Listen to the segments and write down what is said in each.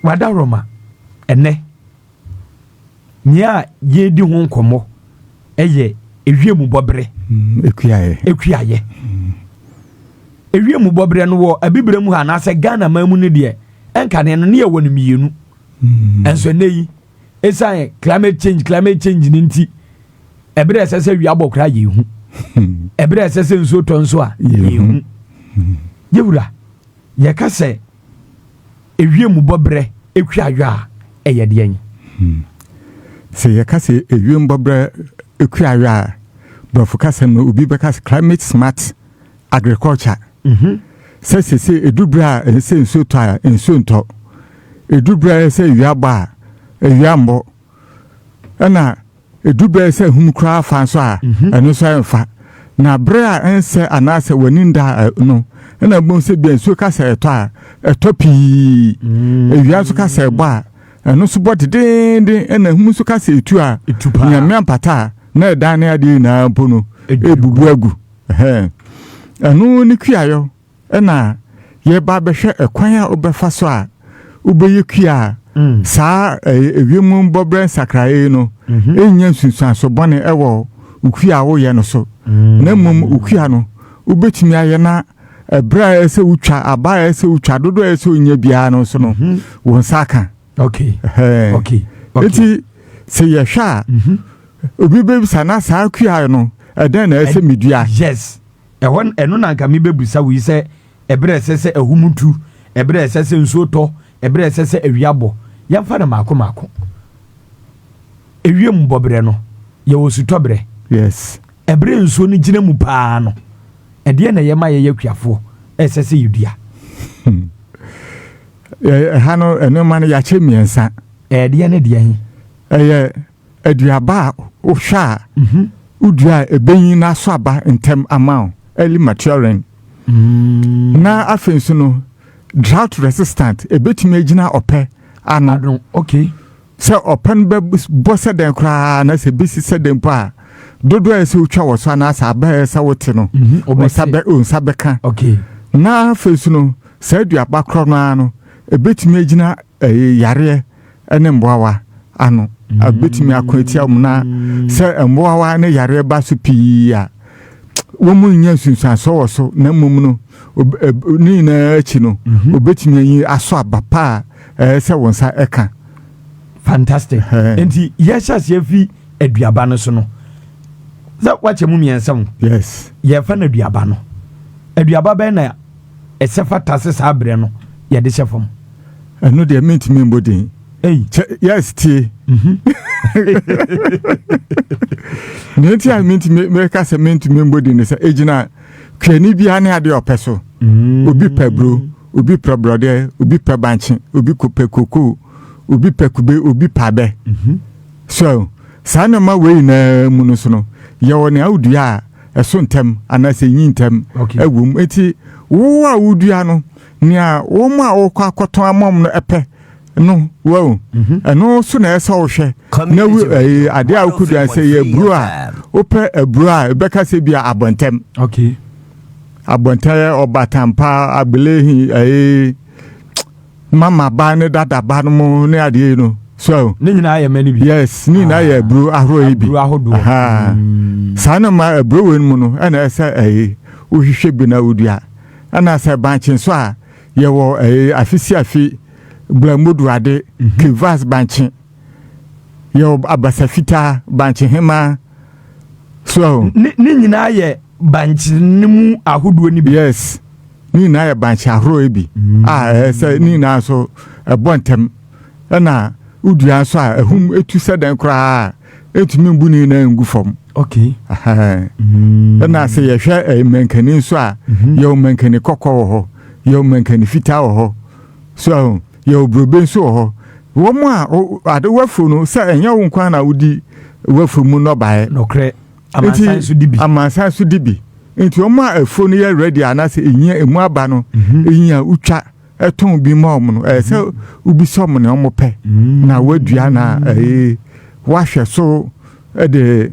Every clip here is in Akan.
Wadaroma, ɛnɛ nea yɛredi ho nkɔmmɔ ɛyɛ ewiem bɔberɛ. Ekuayɛ. Ekuayɛ. Ewiem bɔberɛ no wɔ Abibire mu ha anaasɛ Ghana man mu no deɛ, ɛnka ne no ne yɛwɔ no mmienu. Ɛnso ɛnɛ yi, ɛsiane climate change ne nti, ɛberɛ ɛsɛ sɛ wia bɔ koraa yɛhu, ɛberɛ ɛsɛ sɛ nsuo tɔ nso a yɛhu. Yɛwura, yɛka sɛ ewiem bɔberɛ ekuayɔ a, ɛyɛ deɛn? Sɛ yɛka sɛ ewiem bɔberɛ ekuayɔ a, borɔfo kasa mu obi bɛka sɛ climate smart agriculture. Sɛ sese edu berɛ a ɛsɛ nsuo tɔ a, nsuo ntɔ, edu berɛ a ɛsɛ ewia bɔ a, ewia mbɔ, ɛna edu berɛ sɛ ehum koraa fa nso a, ɛno nso ɛmfa. Na berɛ a ɛnsɛ anaasɛ w'ani nda no, ɛna mbom sɛ bia nsuo kasa ɛtɔ a, ɛtɔ pii, ewia nso kasa ɛbɔ a, ɛno nso bɔ dedenden, ɛna ehum nso kasa etu a, etu paa. Nyame ampata a, na ɛdan ne adeɛ nyinaa mpo no ebubu agu. Ɛhɛn, ɛno ne kuayɔ. Ɛna yɛba bɛhwɛ ɛkwan a wobɛfa so a wobɛyɛ kua a saa ɛyɛ ewiem bɔberɛ nsakraeɛ yi no ɛnya nsunsuanso bɔne ɛwɔ okua a woyɛ no so, na mmom okua no wobɛtumi ayɛ na ɛberɛ a ɛsɛ wotwa aba a ɛsɛ wotwa dodoɔ a ɛsɛ wonya biara no so no, wo nsa aka. Ɛhɛn. Nti sɛ yɛhwɛ a, obi bɛbisa na saa kua no, ɛdɛn na ɛsɛ medua? Yes, ɛhɔ ɛno na nka mebɛbusa wo yi sɛ ɛberɛ ɛsɛ sɛ ahum tu, ɛberɛ ɛsɛ sɛ nsuo tɔ, ɛberɛ ɛsɛ sɛ awia bɔ. Yɛmfa no maako maako. Ewiem bɔberɛ no, yɛwɔ sutɔberɛ. Ɛberɛ nsuo no gyina mu paa no, ɛdeɛ na yɛma yɛyɛ kuafoɔ ɛsɛ sɛ yɛdua? Ɛha no, nneɛma no yɛakyɛ mmiɛnsa. Ɛdeɛ ne deɛ he? Ɛyɛ aduaba a wohwɛ a, wodua a, ɛbɛnyin na aso aba ntɛm ama wo, early maturing, na afei nso no drought resistant, ɛbɛtumi agyina ɔpɛ ano. Ano, okay. Sɛ ɔpɛ no bɛbɔ sɛ dɛn koraa na sɛ bɛsi sɛ dɛn mpo a, dodoɔ a ɛsɛ wotwa wɔ so anaasɛ aba a ɛsɛ wote no, wo nsa wobɛte. Bɛ wo nsa bɛka. Na afei nso no, saa aduaba korɔ no ara no, ɛbɛtumi agyina ɛyɛ yareɛ ne mmoawa ano, ɛbɛtumi ako atia mu, na sɛ mmoawa ne yareɛ ba so pii a, wɔn mu nyɛ nsunsuansoɔ wɔ so, na mmom no ne nyinaa akyi no, obɛtumi ayi aso aba pa a ɛyɛ sɛ wɔn nsa ɛka. Fantastic. Ɛhɛn. Nti yɛhyɛ aseɛ fi aduaba no so no, sɛ wakyɛ mu mmiɛnsa mu. Yɛfa no aduaba no, aduaba bɛn na ɛsɛ fata sɛ saa berɛ no yɛde hyɛ fam? Ɛno deɛ, mentumi mbɔ din. Ei. Kyɛ yes, tie. Nea nti a mentumi meka sɛ mentumi mbɔ din ne sɛ ɛgyina kuani biara ne adeɛ a ɔpɛ so. Obi pɛ aburo, obi pɛ borɔdeɛ, obi pɛ bankye, obi pɛ kokoo, obi pɛ kube, obi pɛ abɛ. So saa nneɛma wei nyinaa mu no so no, yɛwɔ nea wodua a ɛso ntɛm anaasɛ ɛnyi ntɛm. Ɛwɔ mu. Nti wo a wodua no, nea wɔn a wɔkɔ akɔtɔn ama wɔn no ɛpɛ no wɔn, ɛno so na ɛsɛ wohwɛ na wo Community ɛyi adeɛ a wokɔdua sɛ yɛ aburo a, wopɛ aburo a ɛbɛka sɛ bi a abɔntɛm, abɔntɛm, ɔbatampa, agbelehi, ɛyi mama ba ne dada ba no mu ne adeɛ yi no so. Ne nyinaa yɛ mɛ no bi. Yes, ne nyinaa yɛ aburo ahorow yi bi. Aburo ahodoɔ. Aha. Saa no ma aburo wei no mu no, ɛna ɛsɛ ɛyi wohwehwɛ bi na wodua. Ɛna sɛ bankye nso a, yɛwɔ ɛyi afisi afi gblamodu ade, kivas bankye, yɛwɔ abasa fitaa bankye hema so. Ne nyinaa yɛ bankye ne mu ahodoɔ no bi. Yes, ne nyinaa yɛ bankye ahorow yi bi a ɛyɛ sɛ ne nyinaa nso ɛbɔ ntɛm, ɛna wodua nso a, ɛhum etu sɛ dɛn koraa a, ɛntumi mbu ne nyinaa ngu fam. Ɛhɛn. Ɛna sɛ yɛhwɛ ɛyɛ mankani nso a, yɛwɔ mankani kɔkɔɔ wɔ hɔ, yɛwɔ mankani fitaa wɔ hɔ so, yɛwɔ burobe nso wɔ hɔ. Wɔn a ade wafuo no sɛ ɛnyɛ wo nko na wodi wafuo mu nnɔbaeɛ. Nokorɛ, amansan nso di bi. Amansan nso di bi. Nti wɔn a afuo no yɛ ready anaasɛ ehia emu aba no, ehia wotwa ɛtɔn bi ma wɔn no, ɛyɛ sɛ wobisa wɔn nea wɔn pɛ na wadua na ɛyɛ wahwɛ so ɛde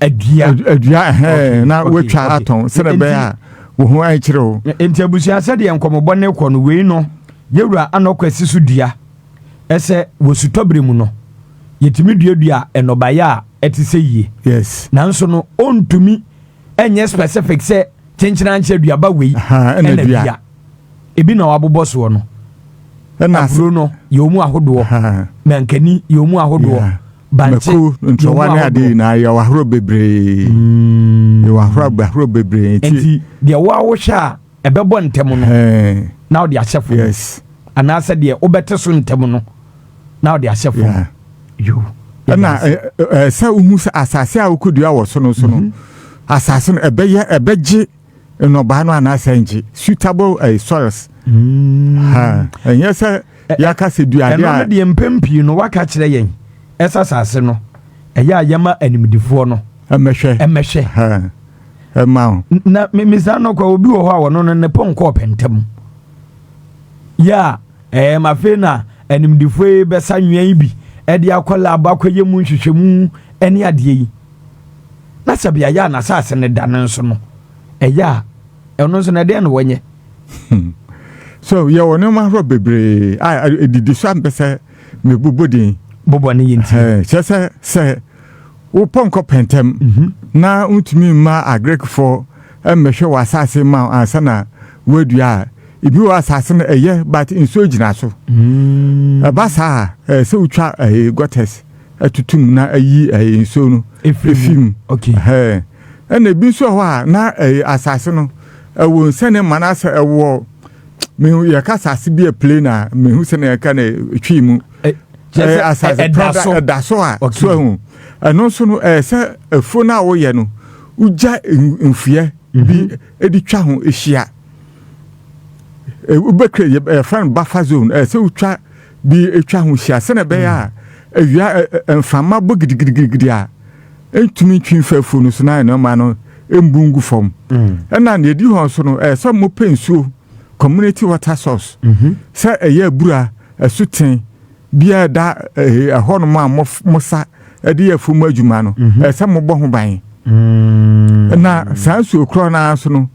adua. Adua, ɛhɛn, na watwa atɔn sɛdeɛ ɛbɛyɛ a wo ho ɛnkyerɛ o. Nti abusua, sɛdeɛ nkɔmmɔbɔ ne kɔ no, wei no yɛwura anɔkɔ asi so dua. Ɛsɛ wɔ sutɔbere mu no, yɛtumi duadua nnɔbaeɛ a ɛte sɛ yie. Nanso no, ɔntumi ɛnyɛ specific sɛ kyenkyena nkyɛ aduaba wei ɛna ɛna dua. Dua ebi na wabobɔ soɔ no. Ɛna aburo no yɛ mu ahodoɔ, mankani yɛ mu ahodoɔ, bankye mako, yɛ mu ntɔwa ne adeɛ ahodoɔ. nyinaa, yɛwɔ ahorow bebree, yɛwɔ ahorow bebree, nti Nti deɛ wo a wohwɛ a ɛbɛbɔ ntɛm no na wode ahyɛ fam, anaasɛ deɛ wobɛte so ntɛm no na wode ahyɛ fam. Yo. Ɛna ɛ, ɛ, ɛ, sɛ wohu sɛ asase a wokɔdua wɔ so no so no, asase no ɛbɛyɛ, ɛbɛgye nnɔbaa no anaasɛ ngye suitable soils. Ha, ɛnyɛ sɛ yɛaka sɛ duade Ɛno no a deɛ, mpɛn pii no waka kyerɛ yɛn ɛsɛ asase no ɛyɛ a yɛma animdifoɔ no ɛmɛhwɛ. Ɛmɛhwɛ. Ha, ɛma wo. Na misa no kɔ, obi wɔ hɔ a wɔno no ne pɔnkɔ ɔpɛntɛm yɛ a ɛɛm, afei na animdifoɔ yi bɛsa nwea yi bi ɛde akɔ lab akɔyɛ mu nhwehwɛmu ɛne adeɛ yi, na sɛ beayɛ a n'asase no da no nso no, ɛyɛ a ɛno nso no, ɛdeɛn na wɔnyɛ? So yɛwɔ nneɛma ahorow bebree a ɛdidi so a mpɛ sɛ mebobɔ din. Bobɔ ne yɛ nti. Kyerɛ sɛ wo pɔnkɔ pɛntɛm na wontumi mma agrikfoɔ mmɛhwɛ wɔ asase ma wo ansa na woadua a, ebi wɔ asase no ɛyɛ, but nsuo gyina so. Ɛba saa a, ɛɛ sɛ wotwa ɛyɛ gutters ɛtutum na ayi ɛyɛ nsuo no ɛfiri efi mu. Ɛna ebi nso wɔ hɔ a na ɛyɛ asase no ɛwɔ nsɛne ma no asɛ ɛwɔ mehu yɛka asase bi a plain a mehu sɛ na yɛka no twi mu. Kyerɛ ɛyɛ sɛ asase ɛda prada so. Ɛda so a so ɛho ɛno nso no, ɛyɛ sɛ afuo no a woyɛ no, wogya mfuɛ bi ɛde twa ho ahyia. Wobɛkura yɛfrɛ no buffer zone. Ɛyɛ sɛ wotwa bi atwa ho hyia sɛnɛ ɛbɛyɛ a awia mframa bɔ gidigidigidi a ɛntumi ntwi mfa afuo no so na nneɛma no mbu ngu fam. Ɛna nea ɛdi hɔ nso no, ɛyɛ sɛ mopɛ nsuo, community water source, sɛ ɛyɛ abura, ɛso biara da ɛhɔnom a mosa ɛde yɛ afuom adwuma no, ɛsɛ sɛ mobɔ ho ban. Na saa nsuo korɔ no ara so no,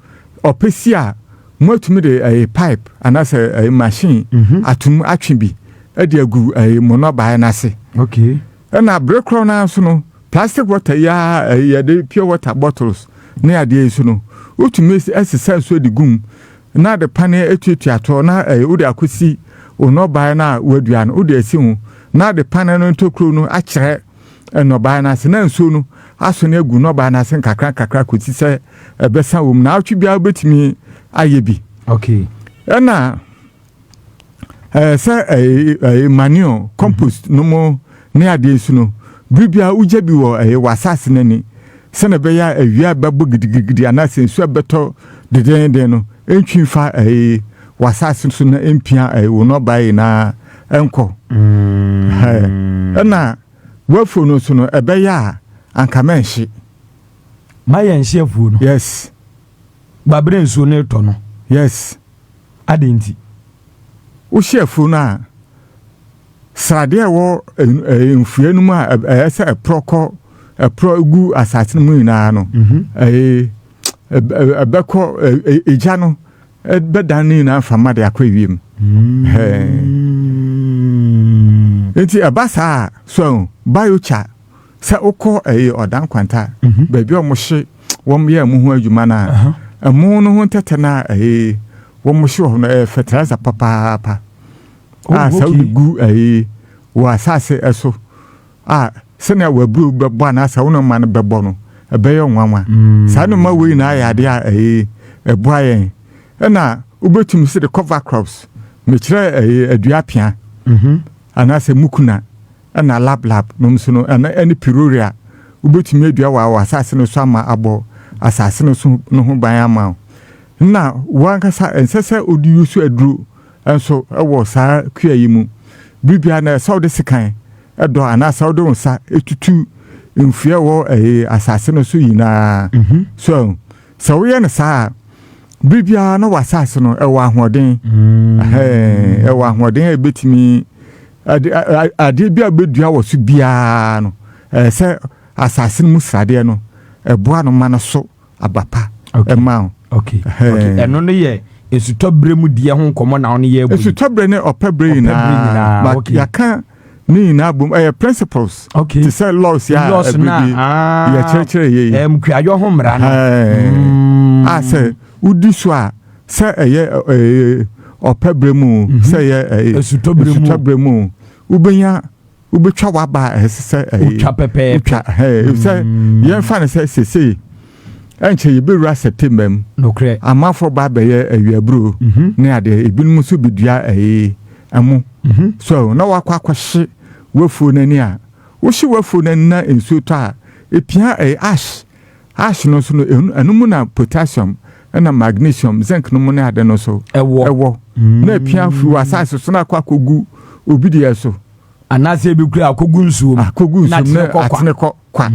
ɔpɛ si a moatumi de ɛyɛ pipe anaasɛ ɛyɛ machine atum atwe bi ɛde agu ɛyɛ mo nnɔbaeɛ no ase. Ɛna abere korɔ no ara so no, plastic water yi a ɛyɛ yɛde pure water bottles ne adeɛ yi so no, wotumi ɛsesa nsuo de gum na de pane atuatua toɔ na ɛyɛ wode akɔsi wo nnɔbaeɛ no a wadua no, wode asi ho na de pane no ntokuro no akyerɛ nnɔbaeɛ no ase na nsuo no asɔ no agu nnɔbaeɛ no ase nkakra nkakra kɔsi sɛ ɛbɛsa wɔ mu. Na awotwe biara wobɛtumi ayɛ bi. Ɛna sɛ ɛyɛ manure, compost no mu ne adeɛ nso no, bere biara wogya bi wɔ ɛyɛ w'asase no ani sɛnɛ ɛbɛyɛ a awia bɛbɔ gidigidi anaasɛ nsuo bɛtɔ dedenden no ɛntwi mfa ɛyɛ w'asase so na ɛmpia ɛyɛ wo nnɔbaeɛ nyinaa ɛnkɔ. Ɛna wafuo no nso no, ɛbɛyɛ a anka mɛnhye. Ma yɛn nhye afuo no? Yes. Babere nsuo no retɔ no? Yes. Ade nti? Wohyɛ afuo no a, sradeɛ a ɛwɔ mfua no mu a ɛyɛ sɛ ɛporɔ kɔ, ɛporɔ gu asase no mu nyinaa no, ɛyɛ ɛbɛkɔ egya no ɛbɛdan ne nyinaa mframa de akɔ ewiem. Nti ɛba saa a, so biochar, sɛ wokɔ ɛyɛ ɔdan kwanta baabi a wɔhye, wɔn yɛ ɛmo ho adwuma no a, ɛmo no ho ntɛtɛ no a ɛyɛ wɔn hye wɔ hɔ no, ɛyɛ fertilizer papaapa a sɛ wode gu ɛyɛ wɔ asase ɛso a, sɛnea waburo bɛbɔ anaasɛ wo noma no bɛbɔ no, ɛbɛyɛ nwanwa. Saa noma wei nyinaa yɛ adeɛ a ɛyɛ ɛboa yɛn. Ɛna wobɛtumi sɛ de cover crops, mekyerɛ ɛyɛ adua pea anaasɛ mukuna ɛna lablab nom so no, ɛna ɛne pueraria, wobɛtumi adua wɔ asase no so ama abɔ asase no so no ho ban ama wo. Na wankasa ɛnsɛ sɛ wode yusu aduro nso ɛwɔ saa kua yi mu. Biribia na ɛsɛ wode sekan ɛdɔ anaasɛ wode wo nsa etutu mfua wɔ ɛyɛ asase no so nyinaa. So sɛ woyɛ no saa a, biribiara na wɔ asase no ɛwɔ ahoɔden. Ɛwɔ ahoɔden a ebɛtumi adeɛ bi a bɛdua wɔ so biara no, ɛɛ sɛ asase no mu sradeɛ no ɛboa no ma no so aba pa ɛma wo. Okay, ɛno no yɛ Nsutɔberɛ mu deɛ ho nkɔmmɔ na wo ne yɛrebɔ yi. Nsutɔberɛ ne ɔpɛberɛ nyinaa. But yɛaka ne nyinaa bom, ɛyɛ principles. Te sɛ laws yɛ a ɛberɛ bi ah, yɛkyerɛkyerɛ yɛ yi. Kuayɔ ho mmara no. A sɛ wodi so a, sɛ ɛyɛ ɔpɛberɛ mu, sɛ ɛyɛ nsutɔberɛ mu, wobɛnya wobɛtwa w'aba a ɛsɛ sɛ ɛyɛ wotwa pɛpɛɛpɛ. Wotwa ɛhɛn sɛ mm. yɛmfa no sɛ sesei ɛnkyɛ yɛbɛwura September mu. Nokorɛ. Amanfoɔ ba bɛyɛ awiaburo ne adeɛ, ebinom nso bɛdua ɛyi ɛmo. So na wakɔ akɔhye w'afuo no ani a, wohye w'afuo no ani na nsuo tɔ a, ɛpia ɛyɛ ash. Ash no nso no, ɛno mu na potassium ɛna magnesium, zinc no mu ne ade no nso ɛwɔ. Ɛwɔ. Na ɛpia firi w'asase so na akɔ akɔgu obi deɛ so. Anaasɛ ebi kura akɔgu nsuo mu. Akɔgu nsuo mu na atene kɔ kwa.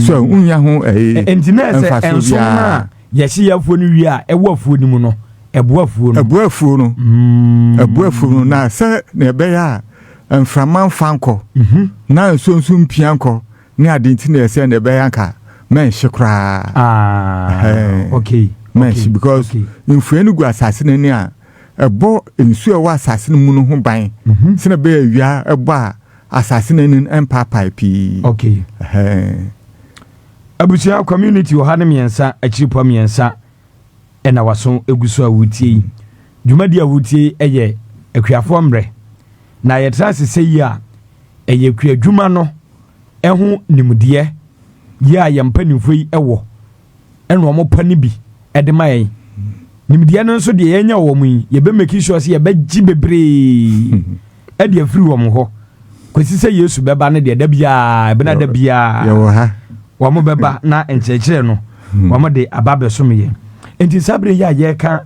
So wonya ho ɛyi Nti na ɛsɛ nson no a yɛhye yɛ afuo no wie a ɛwɔ afuo no mu no, ɛboa afuo no. Ɛboa afuo no. Ɛboa afuo no na sɛ na ɛbɛyɛ a mframa mfa nkɔ na nsuo nso mpia nkɔ ne ade nti na ɛsɛ na ɛbɛyɛ anka mɛnhye koraa. Ah, okay. Mɛnhye because mfua no gu asase no ani a, ɛbɔ nsuo a ɛwɔ asase no mu no ho ban mhm. sɛnɛ ɛbɛyɛ awia ɛbɔ a asase no ani mpaapae pii. Okay. Abusua community 103 akyiripɔ 3 ɛna waso egu so a wotie yi. Dwumadi a wotie ɛyɛ akuafoɔ mmerɛ. Na yɛtra ase sɛ yi a ɛyɛ kuadwuma no ɛho nimdeɛ yi a yɛn mpanimfoɔ yi ɛwɔ ɛna wɔn pa no bi ɛde ma yɛn. Nimdeɛ no nso deɛ yɛnya wɔ wɔn yi, yɛbɛ make sure sɛ yɛbɛgye bebree ɛde afiri wɔn hɔ kɔsi sɛ Yesu bɛba no deɛ, da biara ɛbɛna da biara yɛwɔ ha. Wɔn bɛba na nkyerɛkyerɛ no wɔn de aba abɛsom yɛn. Nti saa bere yi a yɛreka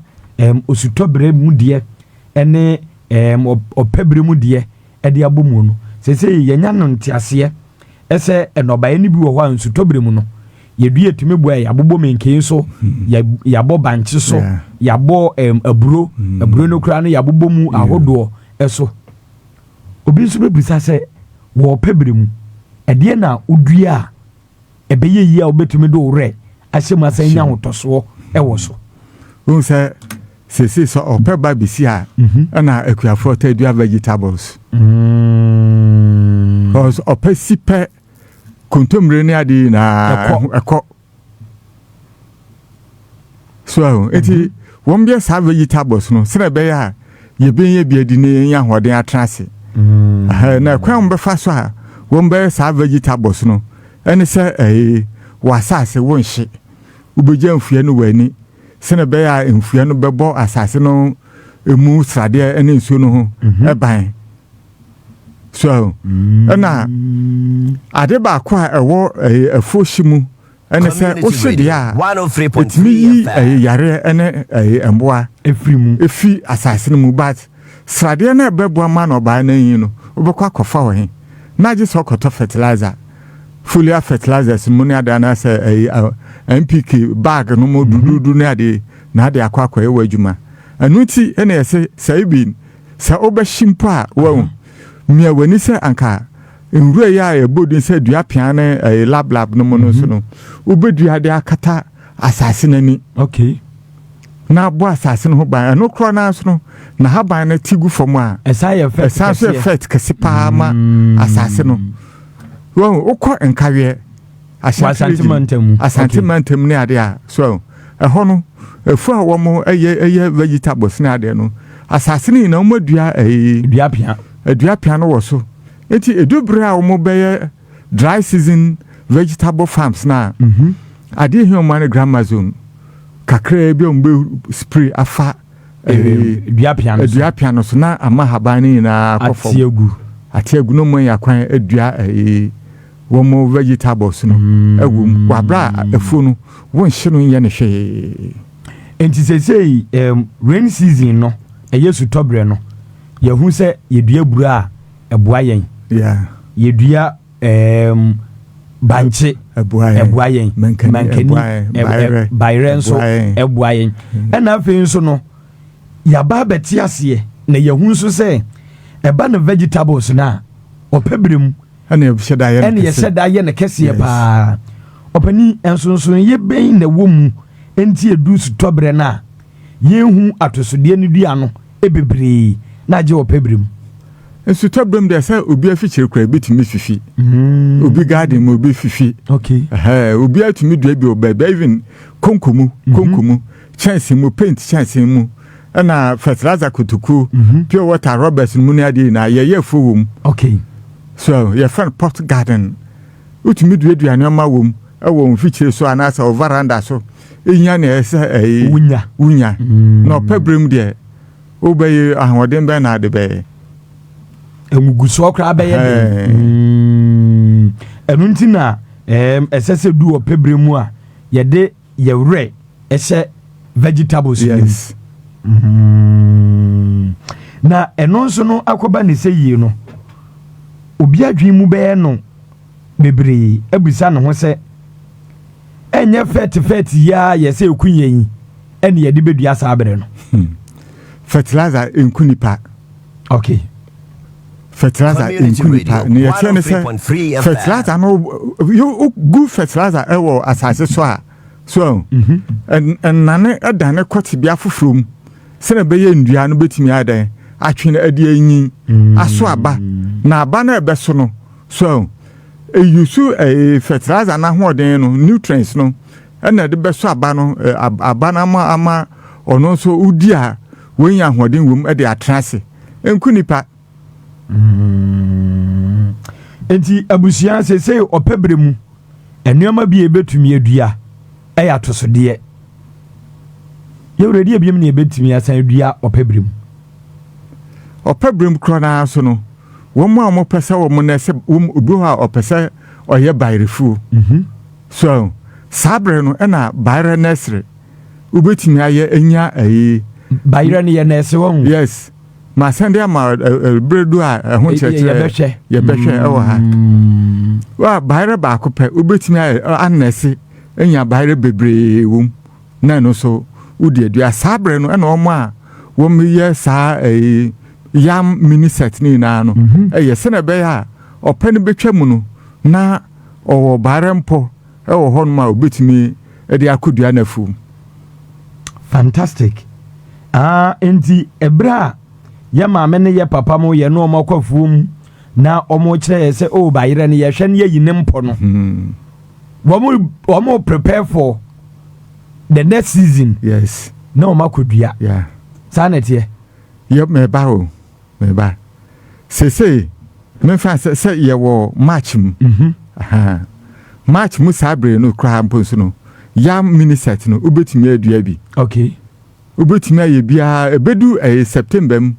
osutɔberɛ mu deɛ ɛne ɔpɛberɛ mu deɛ ɛde abɔ mu no, seesei yɛnya no nteaseɛ ɛsɛ nnɔbaeɛ no bi wɔ hɔ a nsutɔberɛ mu no yɛdua tumi boa yɛ. Yɛabobɔ menkee so, yɛabɔ bankye so, yɛabɔ aburo. Aburo no koraa no yɛabobɔ mu ahodoɔ ɛso. Obi nso bɛbisa sɛ wɔ ɔpɛberɛ mu ɛdeɛ na wodua a ɛbɛyɛ yie a wobɛtumi de wo werɛ ahyɛ mu asan nya ahotɔsoɔ ɛwɔ so? Wohu sɛ sese sɛ ɔpɛ ba besi a, ɛna akuafoɔ taa dua vegetables. Because ɔpɛ si pɛ, kontommire ne adeɛ nyinaa ɛkɔ so ahu. Eti wɔn bɛ saa vegetables no sɛnɛ ɛbɛyɛ a yɛbɛnya bi adi na yɛnya ahoɔden atena ase. Na ɛkwan a wɔn bɛfa so a wɔn bɛyɛ saa vegetables no ɛne sɛ ɛyɛ wɔ asase wɔnhye, wobɛgya mfua no wɔ ani sɛnɛ ɛbɛyɛ a mfua no bɛbɔ asase no emu sradeɛ ne nsuo no ho ɛban so. Ɛna ade baako a ɛwɔ ɛyɛ afuo hye mu ɛne sɛ wohye deɛ a, ɛtumi yi ɛyɛ yareɛ ɛne ɛyɛ mmoa ɛfiri mu. Ɛfi asase no mu, but sradeɛ no a ɛbɛboa ma no ɔbaa no anyi no, wobɛkɔ akɔfa wɔ he? Na agye sɛ ɔkɔtɔ fertilizer, foliar fertilizers mu ne ade, anaasɛ ɛyɛ NPK bag no mu dududu ne ade na ade akɔ akɔyɛ wɔ adwuma. Ɛno nti ɛna yɛsɛ sɛ ebi sɛ wobɛhye mpo a, wahu mmea w'ani sɛ anka nwura yi a yɛbɔ din sɛ dua pea ne ɛyɛ lablab no mu no nso no, wobɛdua de akata asase n'ani na abɔ asase no ho ban. Ɛno korɔ no nso no, na haban no ti gu fam a, ɛsan yɛ fɛ. Ɛsan so yɛ fɛt kɛse paa ma asase no. Wɔn wokɔ Nkaweɛ Asante mantam mu. Asante mantam ne adeɛ a so ɛhɔ no, efu a wɔn ɛyɛ vegetables ne adeɛ no, asase no nyinaa wɔn adua ɛyi dua pea. Adua pea no wɔ so. Nti edu bere a wɔn bɛyɛ dry season vegetable farms na adeɛ hia wɔn ne Gramazone kakraa bi a wɔn bɛ spray afa ɛyi dua pea no so. Dua pea no so na ama haban no nyinaa akɔ fam. Ate agu. Ate agu no mu yɛ akwan adua ɛyi wɔn vegetables no ɛwɔ mu wabra a afuo no wɔnhyɛ no nyɛ ne hwee. Nti seesei rain season no, ɛyɛ sutɔberɛ no, yɛhu sɛ yɛdua aburo a, ɛboa yɛn. Yɛdua bankye, ɛboa yɛn. Ɛboa yɛn. Mankani, mankani, ɛboa yɛn. Bayerɛ, bayerɛ nso ɛboa yɛn. Ɛboa yɛn. Ɛna afei nso no yɛaba abɛte aseɛ na yɛhu nso sɛ ɛba no vegetables no a, ɔpɛ berɛ mu ɛna yɛhyɛ da yɛ no ɛne kɛse. Yɛhyɛ da yɛ no kɛseɛ paa. Ɔpani, nsonsonoeɛ bɛn na ɛwɔ mu nti edu sutɔberɛ no a Yɛnhu atosodeɛ no dua no bebree na agye ɔpɛ berɛ mu. Nsutɔ berɛ mu deɛ, sɛ obi afikyire koraa ebitumi fifi. Obi garden mu obi fifi. Obi atumi dua bi wɔ baabi, even konko mu, konko mu, kyɛnse mu, paint kyɛnse mu, ɛna fertilizer kotokuo, pure water rubbers mu ne adeɛ nyinaa yɛyɛ afuo wɔ mu. So yɛfrɛ no pot garden. Wotumi duadua nneɛma wɔ mu, ɛwɔ mfikyire so anaasɛ wɔ veranda so. Ehia nea ɛsɛ ɛyi Wunya. Wunya. Na ɔpɛ berɛ mu deɛ, wobɛyɛ ahoɔden bɛn na ade bɛyɛ? Ngugusoɔ koraa bɛyɛ den. Ɛno nti na ɛsɛ sɛ du ɔpɛ berɛ mu a, yɛde yɛwerɛ ɛhyɛ vegetables no mu. Na ɛno nso no akɔba ne sɛ yie no, obi adwene mu bɛyɛ no bebree abisa ne ho sɛ ɛnyɛ fɛte fɛte yi a yɛsɛ ɛku yɛn yi ɛne yɛde bɛdua saa berɛ no? Fertilizer nku nipa. Fertilizer Community nku nipa. Radio, Ne yɛkyerɛ ne sɛ 103.3 FM. fertilizer no, gu fertilizer ɛwɔ asase so a so ɛnane ɛdane kɔ tebea foforɔ mu sɛnɛ ɛbɛyɛ ndua no bɛtumi adan atwe no ɛde anyin aso aba, na aba no ɛbɛso no so eyusu fertilizer n'ahoɔden no, nutrients no, ɛna ɛde bɛso aba no, aba no ama ɔno nso wodi a wɔnya ahoɔden wɔ mu ɛde atena ase. Nku nipa. Nti abusua, seesei ɔpɛ berɛ mu nneɛma bi a yɛbɛtumi adua ɛyɛ atosodeɛ. Yɛwura deɛ biom ne yɛbɛtumi asan adua ɔpɛ berɛ mu? Ɔpɛ berɛ mu korɔ naa so no, wɔn a wɔpɛ sɛ wɔn na ɛsɛ wɔn, obi hɔ a ɔpɛ sɛ ɔyɛ bayerɛfuo so, saa berɛ no ɛna bayerɛ nursery wobɛtumi ayɛ anya ɛyi. Bayerɛ no yɛ nɛɛse wɔ ho? Yes, ma sɛn de ama berɛ do a ɛho nkyerɛkyerɛ. Yɛbɛhwɛ. Yɛbɛhwɛ ɛwɔ ha. Wa bayerɛ baako pɛ wobɛtumi ayɛ anɛse anya bayerɛ bebree wɔ mu, na ɛno nso wode adua saa berɛ no. Ɛna wɔn a wɔn yɛ saa ɛyi yam mini set ne nyinaa no, ɛyɛ sɛnɛ ɛbɛyɛ a ɔpɛ no bɛtwa mu no na ɔwɔ bayerɛ mpɔ ɛwɔ hɔnom a obɛtumi ɛde akɔdua n'afuom. Fantastic. Ah, nti ɛberɛ a yɛ maame ne yɛ papa mo yɛ no ɔmo akɔ afuom na ɔmo kyerɛ yɛ sɛ o bayerɛ no yɛhwɛ no yɛyi ne mpɔ no, wɔn prepare for the next season na wɔn akɔdua. Saa na ɛteɛ? Yɛ mɛba o, mɛba. Sesei mefa sɛ yɛwɔ March mu. Aha. March mu saa bere no koraa mpo nso no, yam mini set no wobɛtumi adua bi. Wobɛtumi ayɛ biara ɛbɛdu ɛyɛ September mu,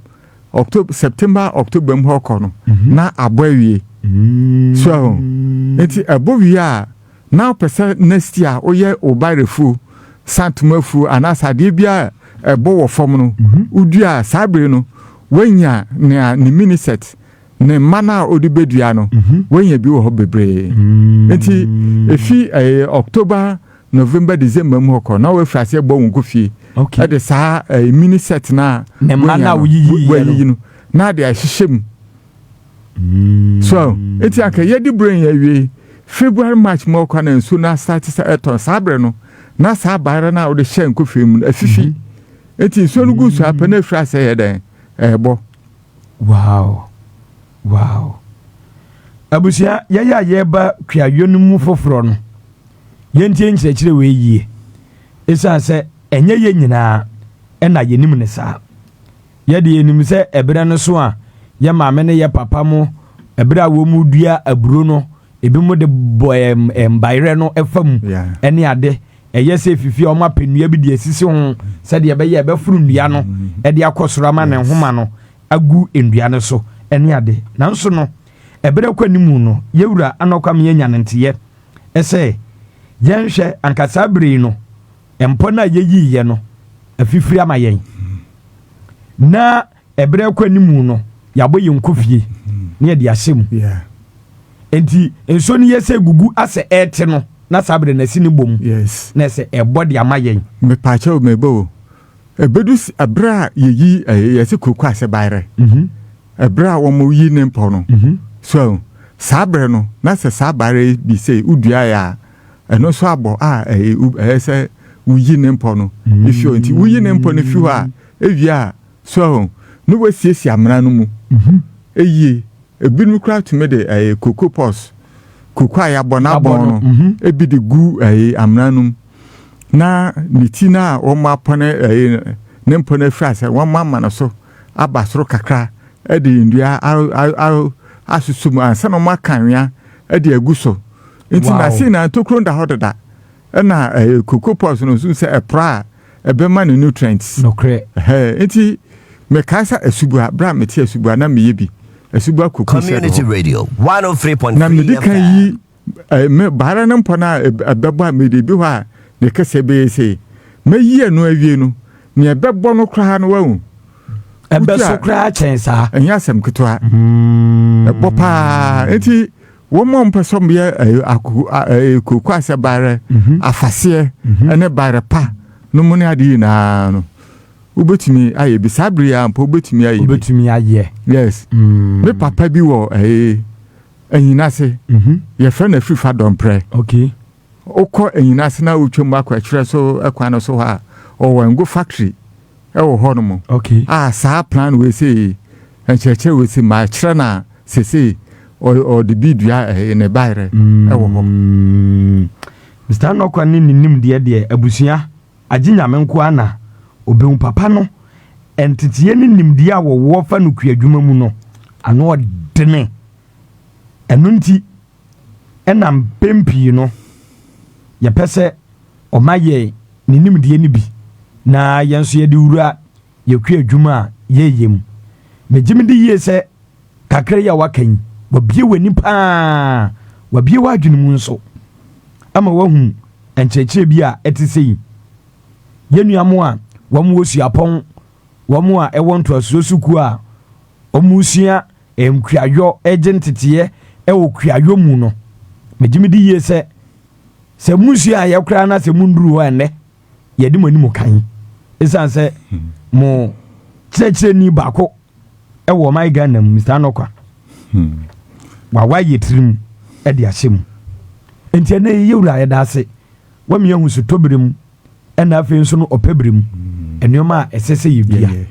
October, September, October mu hɔ kɔ no na abɔ awie. So nti ɛbɔ wie a, na wopɛ sɛ next year woyɛ wo bayerɛfuo, santoma afuo anaasɛ adeɛ bi a ɛbɔ wɔ fam no, wodua a, saa bere no woanya nea ne mini set ne mma no a wode bɛdua no, woanya bi wɔ hɔ bebree. Nti ɛfi ɛyɛ October, November, December mu hɔ kɔ na woafiri aseɛ bɔ wo nkɔ ɛde saa ɛyɛ mini set no a Ne mma woanya no a no, woyiyiiɛ no. wayiyi no na de ahyehyɛ mu so. Nti anka yɛde brain yɛ awie February, March mu ɔkɔ na nsuo no asate sɛ ɛtɔ. Saa berɛ no na saa bayerɛ no a wode hyɛ nkɔfie mu no afifi, nti nsuo no gu so apɛ na afiri asɛ yɛ dɛn ɛɛbɔ. Wow. Abusua, yɛyɛ a yɛreba kuayɔ no mu foforɔ no, yɛntie nkyerɛkyerɛ wei yie, ɛsiane sɛ ɛnyɛ yɛn nyinaa ɛna yɛnim ne saa. Yɛde yɛnim sɛ ɛberɛ no so a yɛ maame ne yɛ papa mo, ɛberɛ a wɔn mu dua aburo no, ebi mo de bɔ bayerɛ no ɛfa mu ɛne ade. Ɛyɛ sɛ fifi a wɔn apɛ nnua bi de asisi ho sɛdeɛ ɛbɛyɛ ɛbɛforo nnua no ɛde akɔ soro ama ne nhoma no agu nnua no so ɛne ade. Nanso no ɛberɛ kɔ anim no, yɛwura anɔkwa yɛnya ne nteyɛ ɛsɛ yɛnhwɛ anka saa bere yi no mpɔ no a yɛyiiɛ no afifiri ama yɛn, na ɛberɛ kɔ anim no yɛabɔ yɛn nkɔfie na yɛde ahyɛ mu. Nti nsuo no yɛ sɛ gugu asɛ ɛɛte no na saa bere na asi ne bom na ɛsɛ ɛbɔ de ama yɛn. Mepaakyɛw, mebɔ o, ɛbɛdu ɛberɛ a yɛyi ɛyɛ yɛsɛ koko asɛ bayerɛ, ɛberɛ a wɔn yi ne mpɔ no so, saa berɛ no na sɛ saa bayerɛ yi bi sɛ woduaeɛ a, ɛno nso abɔ a ɛyɛ sɛ woyi ne mpɔ no efi hɔ. Nti woyi ne mpɔ no fi hɔ a, ewie a, so ahu ne wasiesie amena no mu eyie. Ebinom koraa tumi de ɛyɛ cocoa pods, cocoa a yɛabɔ n'abɔn no, ebi de gu ɛyɛ amena no mu, na ne ti no a wɔn apɔne ɛyɛ ne mpɔ no afiri ase, wɔn ama no so aba soro kakra, ɛde nnua asoso mu ansa na wɔn aka anwea ɛde agu so. Nti na sei na ntokuro da hɔ deda, ɛna ɛyɛ cocoa pods no nso sɛ ɛpora a, ɛbɛma no nutrients. Nokorɛ. Ɛhɛ, nti mekae sɛ Asubua, berɛ a mete Asubua na meyɛ bi, Asubua cocoa shed Community hɔ. Radio 103.3 Na mede kan FM. yi me baara no mpɔ no a ɛbɛbɔ a, mede bi hɔ a ne kɛseɛ bɛyɛ sei. Mɛyi ɛno awie no, nea ɛbɛbɔ no koraa no, wahu. Ɛbɛ so koraa kyɛn saa. Ɛnyɛ asɛm ketewa. Ɛbɔ paa. Nti wɔn a wɔpɛ sɛ wɔyɛ ɛyɛ koko asɛ baarɛ afaseɛ ɛne baarɛ pa no mu ne ade nyinaa no, wobɛtumi ayɛ bi saa bere yi a mpo, wobɛtumi ayɛ bi. Wobɛtumi ayɛ. Yes. Me papa bi wɔ ɛyɛ Anyinase, yɛfrɛ no Afirifa Dɔmprɛ. Wokɔ Anyinase na wotwa mu akɔ akyerɛ so ɛkwan no so hɔ a, ɔwɔ ngo factory ɛwɔ hɔ nom. A saa plan wei sei, nkyerɛkyerɛ wei sei maa kyerɛ na sesei ɔde bi dua ɛyɛ ne bayerɛ ɛwɔ hɔ. Mr Nɔkwa ne ne nimdeɛ deɛ, abusua agye Nyame nko ara na obɛhu papa no nteteɛ ne nimdeɛ a wɔwɔ fa no kua adwuma mu no ano ɔdene. Ɛno nti ɛna mpɛn pii no yɛpɛ sɛ ɔma yɛ ne nimdeɛ no bi na yɛn nso yɛde wura yɛkua adwuma a yɛyɛ mu. Megye me di yie sɛ kakra yi a waka yi, wabie w'ani paa, wabie w'adwene mu nso ama wahu nkyerɛkyerɛ bi a ɛte sɛ yi. Yɛn nua a wɔn wɔ suapɔn, wɔn a ɛwɔ ntoasoɔ sukuu a wɔn sua nkuayɔ, ɛgye nteteɛ ɛwɔ kuayɔ mu no, megye me di yie sɛ musua a yɛkoraa na sɛ munduru hɔ ɛnnɛ, yɛde mo anim kan ɛsiane sɛ mo kyerɛkyerɛni baako ɛwɔ ɔman Ghana mu, Mr Anɔkwa, wawa yɛ tirim ɛde ahyɛ mu. Nti ɛnɛ yi, yɛwura, yɛda ase wami ahu so tɔbere mu, ɛna afei nso no ɔpɛ bere mu nneɛma a ɛsɛ sɛ yɛdua.